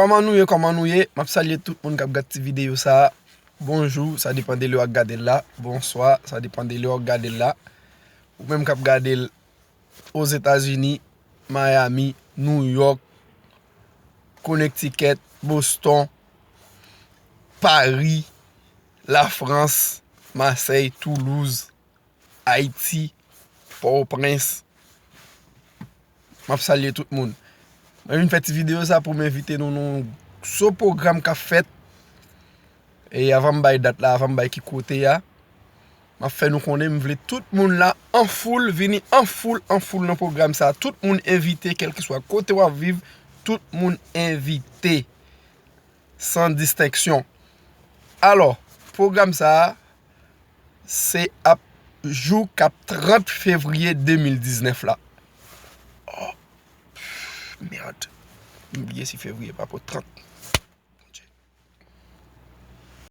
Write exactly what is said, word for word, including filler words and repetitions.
Kòman nou ye, kòman nou ye? M ap salye tout moun k ap gad ti videyo sa a. Bonjou, sa depann de lè w ap gade l la. Bonswa, sa depann de lè w ap gade l la. Ou menm k ap gade l Ozetazini, Miami, New York, Connecticut, Boston, Paris, Lafrans, Marseille, Toulouse, Ayiti, Pòtoprens. M ap salye tout moun. Mwen vin fè ti videyo sa pou m envite nou nan yon gwo pwogram k ap fèt. E avan m bay dat la, avan m bay ki kote a, m ap fè nou konnen m vle tout moun la an foul, vini an foul, an foul nan pwogram sa. Tout moun envite, kèlkeswa kote w ap viv, tout moun envite. San distenksyon. Alò, pwogram sa a, se ap jou k ap trant fevriye de mil diznèf la. Oh, mèd. M bliye si fevriye pa pou trant.